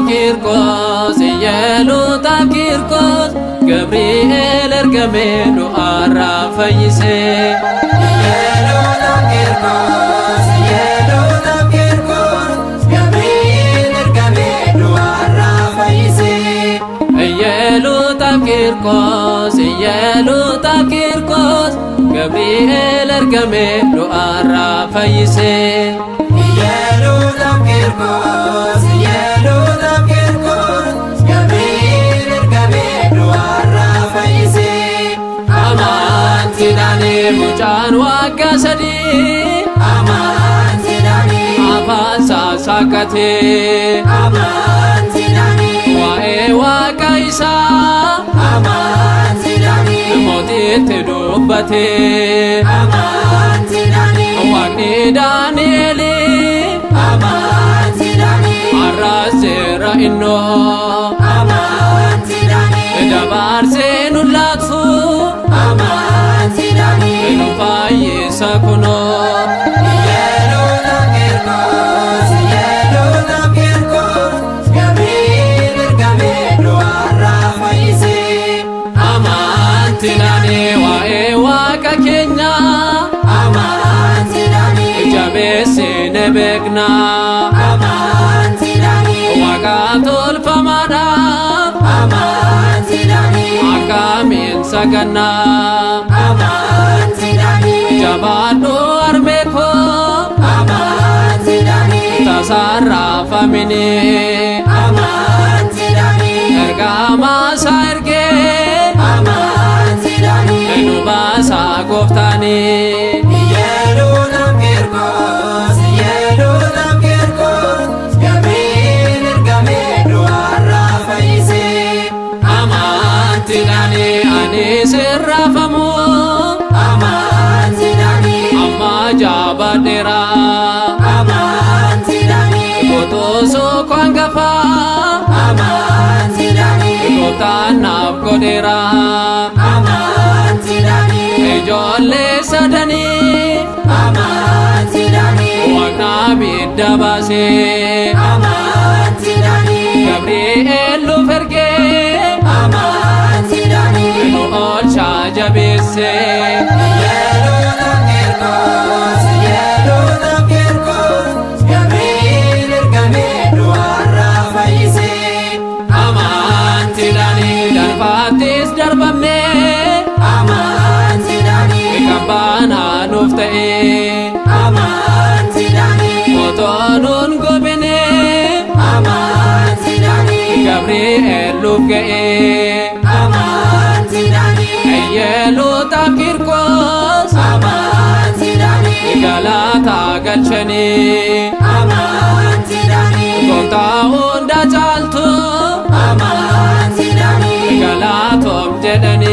Qiirqos, Iyyeluutaaf Qiirqos, Gabri'eel ergamee du'aarraa fayyise. Iyyeluutaaf Qiirqos, Iyyeluutaaf Qiirqos, Gabri'eel ergamee du'aarraa fayyise. Iyyeluutaaf Qiirqos, Iyyeluutaaf Qiirqos, Gabri'eel ergamee du'aarraa fayyise. Iyyeluutaaf Qiirqos, Iyyeluutaaf Qiirqos, Gabri'eel ergamee du'aarraa fayyise. Amantiidhaan mucaan waggaa 3 Amantiidhaan, afaan sassaaqqatee amantiidhaan, waa'ee waaqa isaa amantiidhaan, mootiitti dubbatee amantiidhaan, waaqni Daani'eelii amantiidhaan, har'as jira innoo amantiidhaan, dabarsee nu laatu amantiidhaan, nu fayyisa kunoo. Iyyeluutaaf Qiirqos, Iyyeluutaaf Qiirqos, Gabri'eel ergamee du'aarraa fayyise. Amantiidhaan waa'ee waaqa keenyaa Amantiidhaan, jabeessine beeknaa. amantiidhaan, Waaqa tolfamaadhaaf amantiidhaan, akkamiin sagannaa. amantiidhaan, Jabaadhu harmee koo amantiidhaan, tasaarraafamini. amantiidhaan, Ergamaa isaa ergee amantiidhaan, nu baasaa gooftaanii. Iyyeluutaaf Qiirqos, Iyyeluutaaf Qiirqos, Gabri'eel ergamee du'aarraa fayyise. Amantiidhaan ani sirraafamu Amantiidhaan, amma jabaadheera. amantiidhaan, Qotoosoo koo hangafaa amantiidhaan, gooftaan naaf godheera. amantiidhaan, Ijoollee sadanii amantiidhaan, waaqna abidda baasee amantiidhaan, Gabri'eel nuuf ergee amantiidhaan, nu oolchaa jabeessee. Iyyeluutaaf Qiirqos, Iyyeluutaaf Qiirqos, Gabri'eel ergamee du'aarraa fayyise. Amantiidhaan danfaattis darbamnee Amantiidhaan, kan baanaa nuuf ta'ee amantiidhaan, otoo nuun gobinee amantiidhaan, Gabri'eel nuuf ga'ee. amantiidhaan, Iyyeluutaaf Qiirqos amantiidhaan, galata galchanii amantiidhaan, gooftaa hunda caaltu amantiidhaan, galatoom jedhanii.